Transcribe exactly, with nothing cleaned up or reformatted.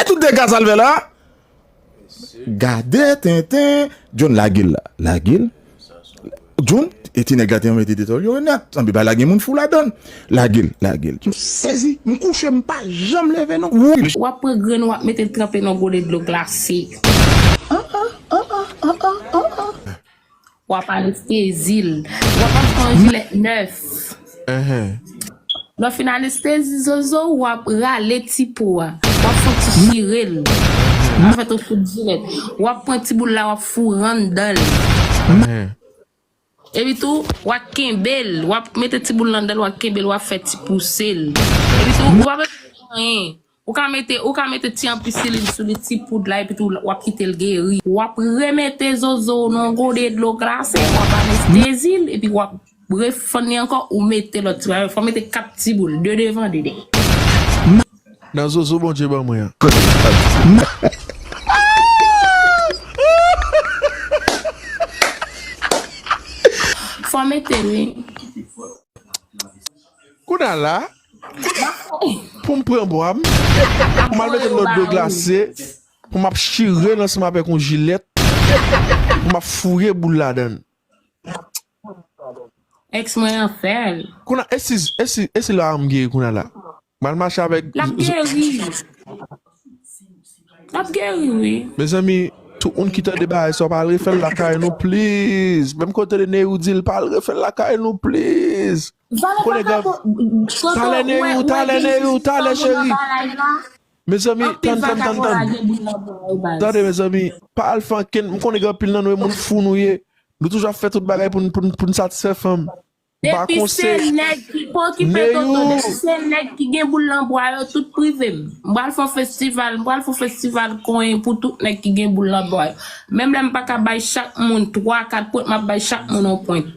Tout dega sa l fè la. Gade tenten. John, lage l la. Lage l. John, e ti nèg la te mete detòl yo nèt. Sanble pa lage moun fou ladan l. Lage l, lage l. M sezi, m kouche, m pa janm leve non. Wi. W ap pran grenn, w ap mete l tranpe nan gode dlo glase. W ap anestezi l. W ap achte yon jilèt nèf. Enhen. Lè w fin anestezi zozo, w ap rale ti po a. W ap fè yon ti chire l. W ap fè yon kout jilèt. W ap pran ti boul la, w ap foure anndan l. Enhen. Epi tou, w ap kenbe l. W ap mete ti boul la anndan l, w ap kenbe l, w ap fè ti pouse l. Epi tou, ou pa bezwen fè anyen. Ou ka mete, ou ka mete ti anpisilin sou li, ti poud la, epi tou w ap kite l geri. W ap remete zozo w nan yon gode dlo glase, w ap anestezi l, epi w ap refann li ankò, ou mete lòt ti bagay. Fò w mete kat ti boul, de devan, de dèyè. Nan zozo Bondye ban mwen an. Fò w mete l, wi. Kounye a la, pou m pran bwa m, pou m al mete l nan dlo glase, pou m ap chire l ansanm avèk yon jilèt, pou m ap foure boul ladan l. Èks mwen an fè l. Kounye a, e si, e si, e si la a m geri kounye a la? M al mache avèk. L ap geri. L ap geri, wi. Mezanmi, tout moun ki tande bagay sa, pa al refè l lakay nou, please. Menm kote de Neyou di l, pa al refè l lakay nou, please. Valè pa ka. Talè Neyou, talè Neyou, talè cheri. Mezanmi, tann, tann, tann, tann. Tande, mezanmi, pa al fè ankenn, m konnen gen anpil nan nou, e moun fou nou ye. Nou toujou ap fè tout bagay pou n, pou n, pou n satisfè fanm. Depi se nèg ki pa okipe Toto, depi se nèg ki gen boul nan bwa yo, tout prive m. M pral fè yon festival, m pral fè yon festival konyen pou tout nèg ki gen boul nan bwa yo. Menm lè m pa ka bay chak moun twa, kat pwent, m ap bay chak moun yon pwent.